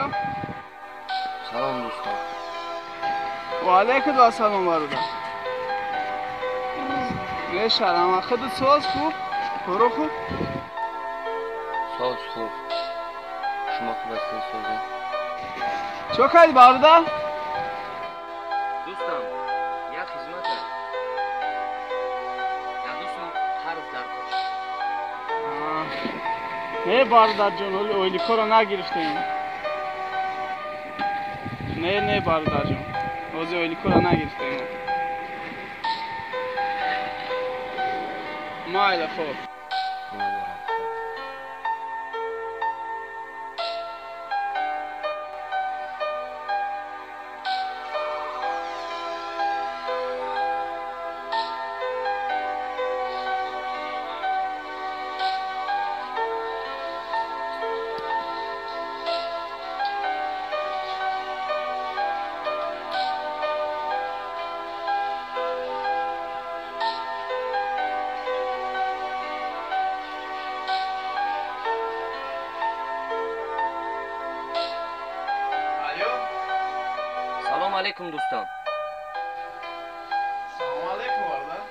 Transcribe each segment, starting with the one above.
Алло. Салом дӯстон. Ва алайкум ассалом бародар. Не шарам, худат соз хуб? Коро хуб? Соз хуб. Шумо хуб ҳастед, созед? Чо кардӣ бародар? Дӯстам, як хизмат аст. Як дӯстам қарз дар кор шуд. Не бародарҷон, ҳоли ойликоро нагирифтем. Не, не бародарҷон, ҳозир ойликоро нагирифтем. Майла, хоб. Салом алейкум дӯстон. Салом алейкум бародар.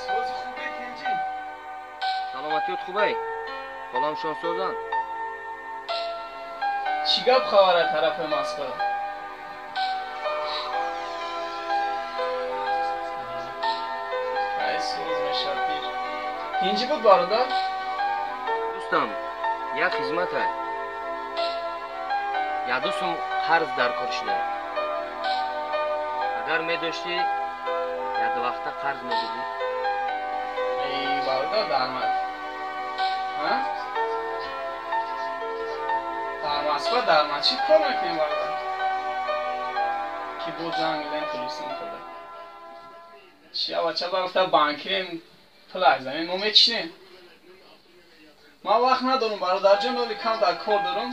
Сози хубе тинҷӣ? Саломатиёт хубай? Ҳоламшон созанд? Чӣ гап хабар аз тарафи Москва? Ай соз мешавад пир. Тинҷӣ буд бародар? Дӯстам, як хизмат аст. Як дӯстам қарз дар кор шуда. Агар медоштӣ, як вақта қарз медодӣ. Эй бародар, дар Москва дар масҷид кор мекунем бародар. Ки боз занг мезанем полисон худа. Чи авача гуфта банкирем пул аз замин мо мечинем. Ман вақт надорам бародарҷон, оли кам дар кор дорам.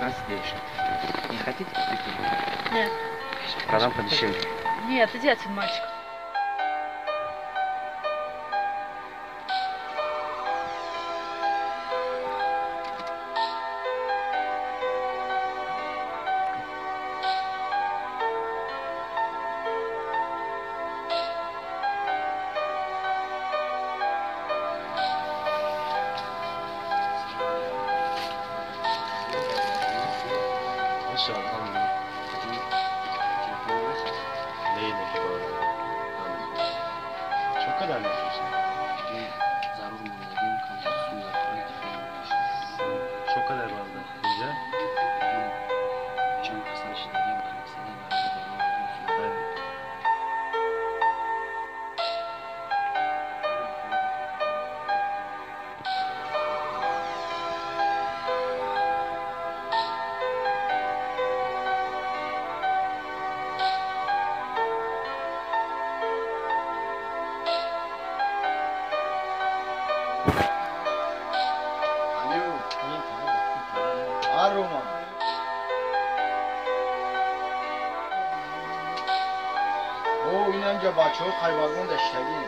Здравствуйте, девушка. Не хотите купить? Нет. Продам подешевле. Нет, иди отсюда, мальчик. О, инамҷа бачаҳо қайвагон даштагӣ.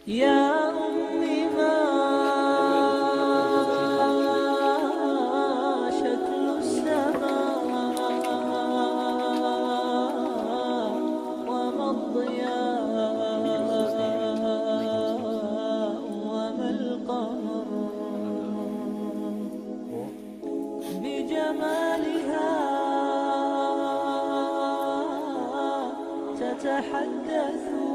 يا أمي ما شكل السماء وما الضياء وما القمر بجمالها تتحدث.